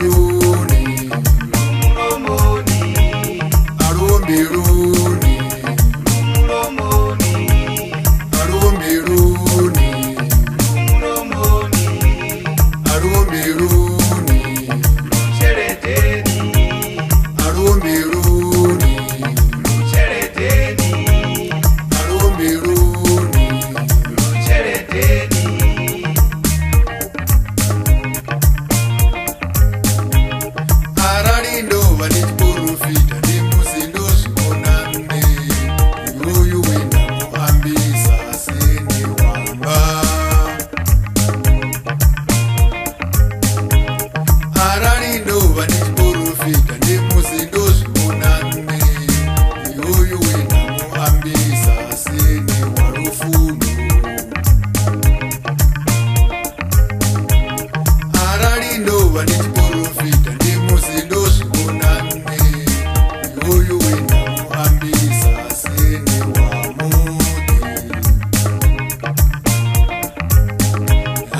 Arumbiruni, Arumbiruni, Arumbiruni, Arumbiruni, Arumbiruni, Arumbiruni. Arari ndova nechiporofita nemusi ndozviona mne uyu wenda muambisa sene wamba. Arari ndova nechiporofita nemusi ndozviona mne uyu wenda muambisa sene warufuno. Arari ndova nechiporofita nemusi ndozviona mne uyu wenda muambisa sene wamuti.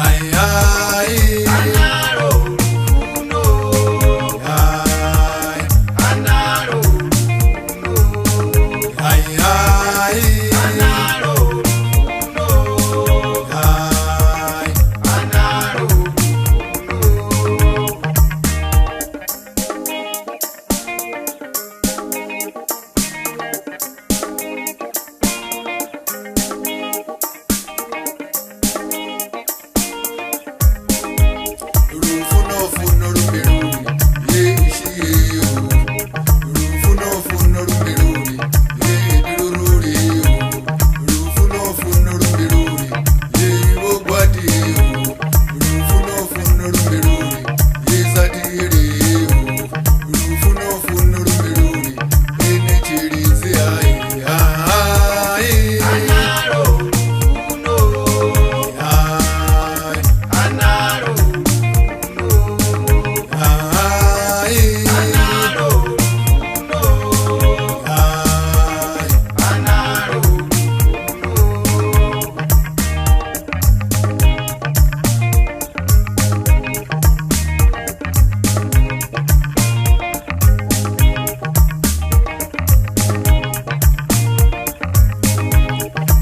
Ai ai Anaro lufuno, ai anaro lufuno, ai ai anaro lufuno, ai. Anaro lufuno. Rufunofuno rumbiruni ye ishiyeyo, rufunofuno rumbiruni ye dirururiyo, rufunofuno rumbiruni ye ibogwatiyo, rufunofuno rumbiruni ye satiriyo, rufunofuno rumbiruni enechirizi ai ai Anaro lufuno, ai anaro lufuno, ai anaro lufuno, ai. Anaro lufuno.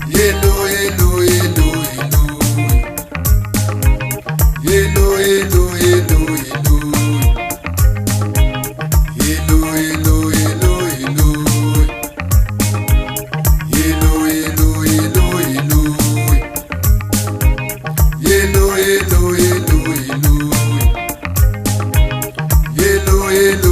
Yellow, yellow, yellow, yellow. Yellow, yellow, yellow, yellow. Yellow, yellow, yellow, yellow. Yellow, yellow, yellow, yellow. Yellow, yellow, yellow, yellow. Yellow, yellow.